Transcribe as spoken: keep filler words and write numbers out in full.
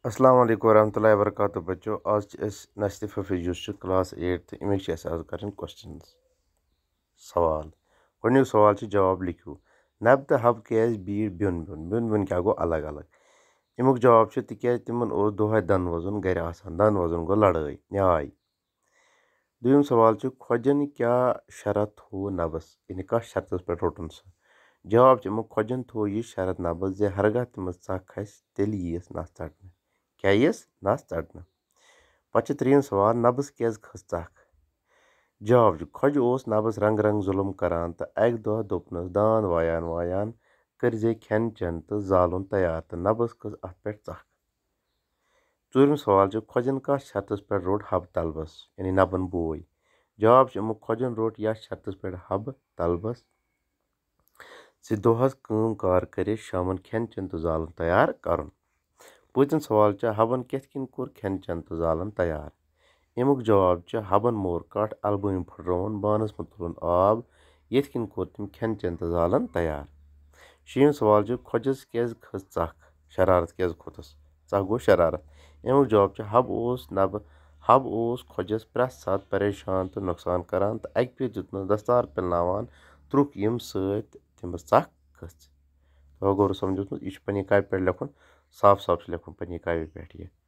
السلام علیکم ورحمۃ اللہ وبرکاتہ۔ بچو، آز چھِ أسۍ نشتِ حفظ، یُس چھُ class eighth، اَمِکۍ چھِ اَسہِ آز کَرٕنۍ questions۔ سوال۔ گۄڈٕنیُک سوال چھُ، جواب لیکھِو۔ نَبہٕ تہٕ حَبہٕ کیٛازِ بیٖٹھۍ بیوٚن بیوٚن؟ بیوٚن بیوٚن کیٛاہ گوٚو؟ الگ الگ۔ اَمیُک جواب چھُ، تِکیٛازِ تِمَن اوس دۄہَے دَنٛد وۄزُن گَرِ آسان۔ دَنٛد وۄزُن گوٚو لڑٲے، نیاے۔ دوٚیِم سوال چھُ، خۄجَن کیٛاہ شرط تھوٚو نَبَس؟ یعنی کَتھ شرطَس پٮ۪ٹھ روٚٹُن سُہ؟ جواب چھُ، یِمو خۄجَن تھوٚو یہِ شرط نَبَس زِ ہرگاہ تٔمِس ژَکھ کھسہِ، تیٚلہِ یِیَس نَس ژَٹنہٕ۔ کیٛاہ یِیَس نَس ژَٹنہٕ؟ پَتہٕ چھُ ترٛیٚیِم سوال، نَبَس کیٛازِ کھٔژ ژَکھ؟ جواب چھُ، خۄجہِ اوس نَبَس رنٛگہٕ رنٛگہٕ ظُلُم کران تہٕ اَکہِ دۄہ دوٚپنَس، دانٛد وایان وایان کٔرۍ زِ کھٮ۪ن چٮ۪ن تہٕ زالُن تیار، تہٕ نَبَس کھٔژ اَتھ پٮ۪ٹھ ژَکھ۔ ژوٗرِم سوال چھُ، خۄجَن کَتھ شرطَس پٮ۪ٹھ روٚٹ حَبہٕ طلبَس، یعنی نَبَن بوے؟ جواب چھُ، یِمو خۄجَن روٚٹ یَتھ شرطَس پٮ۪ٹھ حَبہٕ طلبَس زِ دۄہَس کٲم کار کٔرِتھ شامَن کھٮ۪ن چٮ۪ن تہٕ زالُن تیار کَرُن۔ پوٗژِم سوال چھُ، حَبَن کِتھ کٔنۍ کوٚر کھٮ۪ن چٮ۪ن تہٕ زالُن تیار؟ اَمیُک جواب چھُ، حَبَن مور کَٹھ، اَلہٕ بٲنۍ پھٕٹرٲوٕن، بانَس منٛز تُلُن آب، یِتھ کٔنۍ کوٚر تٔمۍ کھٮ۪ن چٮ۪ن تہٕ زالُن تیار۔ شیٚیِم سوال چھُ، خۄجَس کیٛازِ کھٔژ ژَکھ؟ شرارت کیٛازِ کھوٚتُس؟ ژَکھ گوٚو شرارت۔ اَمیُک جواب چھُ، حَبہٕ اوس نَبہٕ، حَبہٕ اوس خۄجَس پرٛٮ۪تھ ساتہٕ پریشان تہٕ نۄقصان کران تہٕ اَکہِ پھِرِ دیُتنَس دستار پِلناوان ترُکھ، ییٚمہِ سۭتۍ تٔمِس ژَکھ کھٔژ۔ تۄہہِ گوٚو سَمجھومُت، یہِ چھُ پنٛنہِ کاپی پٮ۪ٹھ لیکھُن، صاف صاف چھُ لیکھُن پنٛنہِ کاپی پٮ۪ٹھ یہِ۔